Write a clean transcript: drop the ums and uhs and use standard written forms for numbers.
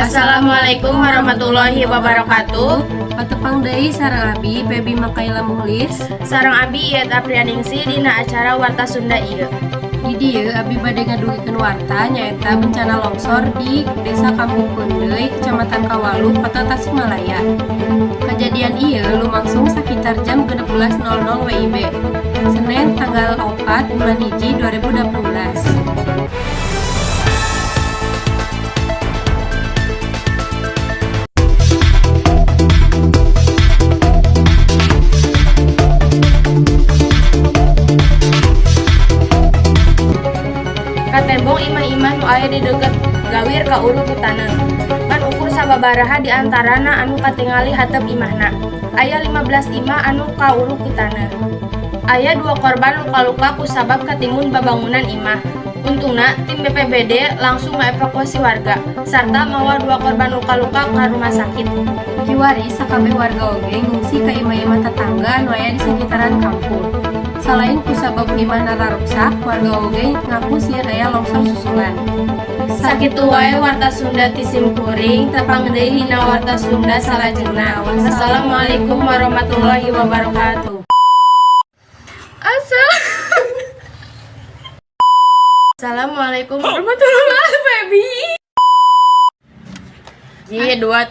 Assalamualaikum warahmatullahi wabarakatuh. Patepang deui sareng abi, Pebi Makaila Muhlis. Sareng abi, Iyat Aprianingsih, dina acara Warta Sunda ieu. Di dieu abi bade ngadugikeun warta, nyaeta bencana longsor di Desa Kampung Peundeuy, Kecamatan Kawalu, Kota Tasikmalaya. Kejadian ieu lumangsung sekitar jam 16.00 WIB, Senin tanggal 4 bulan 1 2018. Katembong imah-imah nu aya di deukeut gawir kaurug ku taneuh. Ngan ukur sababaraha di antarana anu katingali hateup imahna. Aya 15 imah anu kaurug ku taneuh. Aya dua korban luka-luka kusabab katimbun babangunan imah. Untungna tim BPBD langsung ngaevakuasi warga sarta mawa dua korban luka-luka ka rumah sakit. Kiwari sakabeh warga oge ngungsi ka imah-imah tetangga anu aya di sekitaran kampung. Salain kusabab imahna raruksak, warga oge ngaku sieun aya longsor susulan. Sakitu wae Warta Sunda ti simkuring, tepang deui dina Warta Sunda salajengna. Wassalamualaikum warahmatullahi wabarakatuh. Assalamualaikum warahmatullahi wabarakatuh. Febi. Ji, dua.